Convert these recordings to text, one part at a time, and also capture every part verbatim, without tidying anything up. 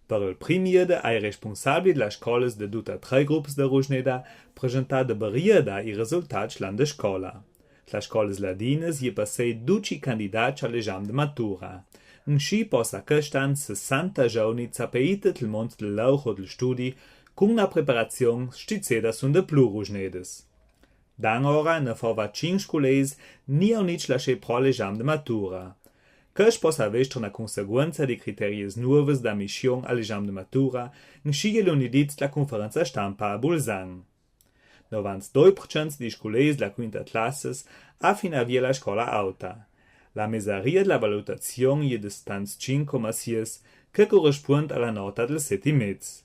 Par ol prim miedo à i responsabli dla scolas de duta trei grupas de Rusgneda presentà de brieda i resultats l'an de scola. Tla scolas ladinas i è passei duci candidats a l'esam de matura. Inscì possa chest an sessanta giovani zapeita tel mont del laur o del studi cun na preparazion stizzeda sund de plu Rusgnedas. D'anora na fova cinc sculeis ni aunitg lascià pro a l'esam de matura. Chest possa vestr na conseguenza di criteriis nuovas d'ammission a l'esam de matura, inscì i è lunedì la conferenza stampa a Bulzan. Novantadoi percent di sculeis dla quinta classas à finavia la scola auta. La mesaria dla valutazion i è de stanz cinc coma sies, che correspuond a la nota del set e mez.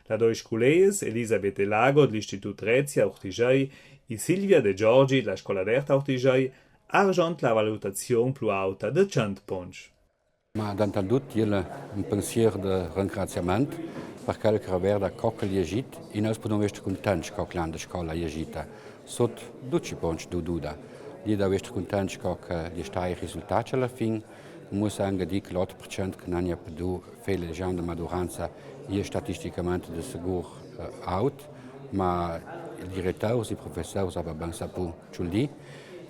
La doi sculeis, Elisabeth Elago de l'Istitut Rezia Urtigei e Silvia De Giorgi de la Scola d'Erta Urtigei, argionta la valutazion plu auta de cent ponts. Ma dant'al dut, iel un pensier de ringraziament par quel che reguarda co che l'è iescit, e nus pudom vestr cuntents co che l'an de scola l'è iescita, sot duci ponts de duda. Lì da vestr cuntents co che l'è stai risultat a la fin, mussa anca dì che l'ot percent che n'an pudù fà l'esam de maturanza i è statisticament de sigur, eh, aut, ma i diretaurs, i professurs ava ben sapù ciò lì.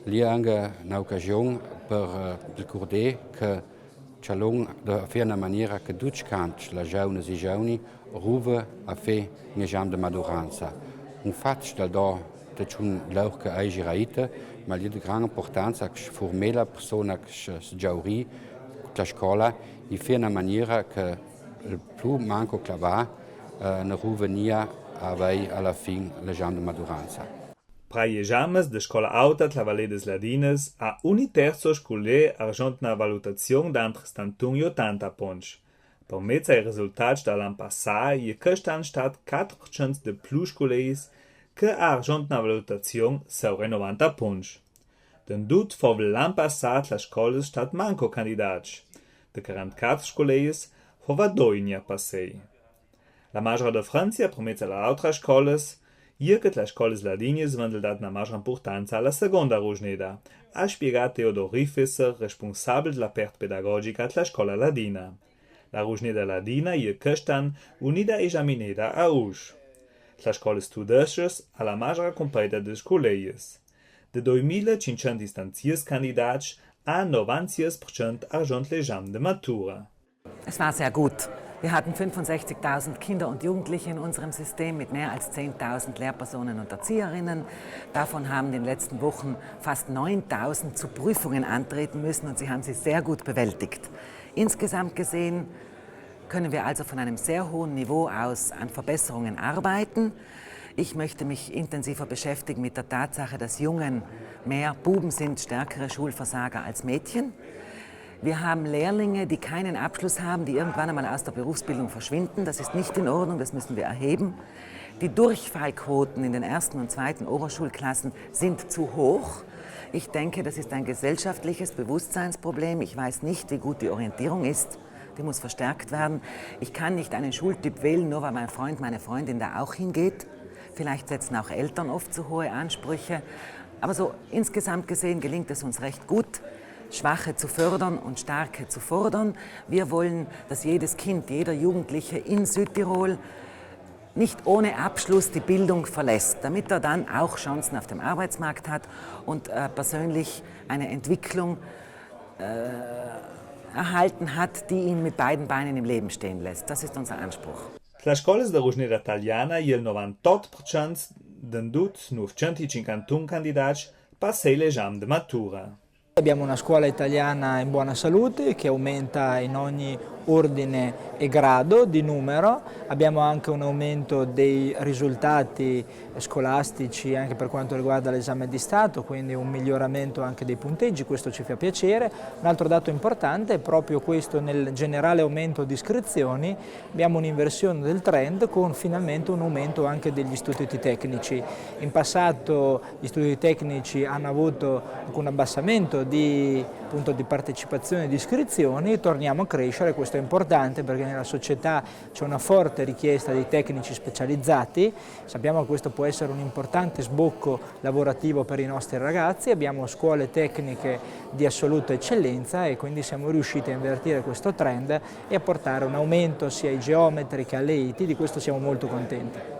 Lì anca na ocasion par, eh, ricurdà che cialon de fà na maniera che ducj cants, la giovnas e i giovni, ruva a fà un esam de maturanza. Un fat dal do de ciun laur che ai giraita, ma lì de gran importanza che formela persona che se, se giauri la scola e fà na maniera che il plu manco clavà, eh, ne ruva nia a vai a la fin l'esam de maturanza. Pra i esamis de scola auta tla Vallée des Ladinas à ogni terzo sculé argionta na valutazion d'antre stantun i otanta ponts. Par mezz ai resultats da l'an passà i è chest an stat quater percent de plu sculeis che à argionta na valutazion saura i novanta ponts. D'an dut fova l'an passà tla scolas stat manco candidats. De quarantaquater sculeis fova doi nia passei. La magra difrenza par mezz a la autra scolas i è che tla scolas ladinas v'han dà na magra impurtanza a la segonda Rusgneda, à spiegà Teodor Riefesser, responsabel de la part pedagogica tla scola ladina. La Rusgneda ladina i è chest an unida esamineda a Usch. Tla scolas tudescas à la magra completa de sculeis. De doi mila cinc cents stanzias candidats à novantases percent argionta l'esam de matura. Es war sehr gut. Wir hatten fünfundsechzigtausend Kinder und Jugendliche in unserem System mit mehr als zehntausend Lehrpersonen und Erzieherinnen. Davon haben in den letzten Wochen fast neuntausend zu Prüfungen antreten müssen und sie haben sie sehr gut bewältigt. Insgesamt gesehen können wir also von einem sehr hohen Niveau aus an Verbesserungen arbeiten. Ich möchte mich intensiver beschäftigen mit der Tatsache, dass Jungen mehr Buben sind, stärkere Schulversager als Mädchen. Wir haben Lehrlinge, die keinen Abschluss haben, die irgendwann einmal aus der Berufsbildung verschwinden. Das ist nicht in Ordnung, das müssen wir erheben. Die Durchfallquoten in den ersten und zweiten Oberschulklassen sind zu hoch. Ich denke, das ist ein gesellschaftliches Bewusstseinsproblem. Ich weiß nicht, wie gut die Orientierung ist. Die muss verstärkt werden. Ich kann nicht einen Schultyp wählen, nur weil mein Freund, meine Freundin da auch hingeht. Vielleicht setzen auch Eltern oft zu hohe Ansprüche. Aber so insgesamt gesehen gelingt es uns recht gut, Schwache zu fördern und Starke zu fordern. Wir wollen, dass jedes Kind, jeder Jugendliche in Südtirol nicht ohne Abschluss die Bildung verlässt, damit er dann auch Chancen auf dem Arbeitsmarkt hat und, äh, persönlich eine Entwicklung, äh, erhalten hat, die ihn mit beiden Beinen im Leben stehen lässt. Das ist unser Anspruch. Tla scolas da Rusgneda taliana i è novantotto per cento, d'an dut novcent cinquantun candidats passei l'esam de matura. Abbiamo una scuola italiana in buona salute che aumenta in ogni ordine e grado di numero, abbiamo anche un aumento dei risultati scolastici anche per quanto riguarda l'esame di Stato, quindi un miglioramento anche dei punteggi, questo ci fa piacere. Un altro dato importante è proprio questo: nel generale aumento di iscrizioni abbiamo un'inversione del trend con finalmente un aumento anche degli istituti tecnici. In passato gli istituti tecnici hanno avuto un abbassamento di, appunto, di partecipazione e di iscrizioni, torniamo a crescere, questo È importante perché nella società c'è una forte richiesta di tecnici specializzati, sappiamo che questo può essere un importante sbocco lavorativo per i nostri ragazzi, abbiamo scuole tecniche di assoluta eccellenza e quindi siamo riusciti a invertire questo trend e a portare un aumento sia ai geometri che alle I T, di questo siamo molto contenti.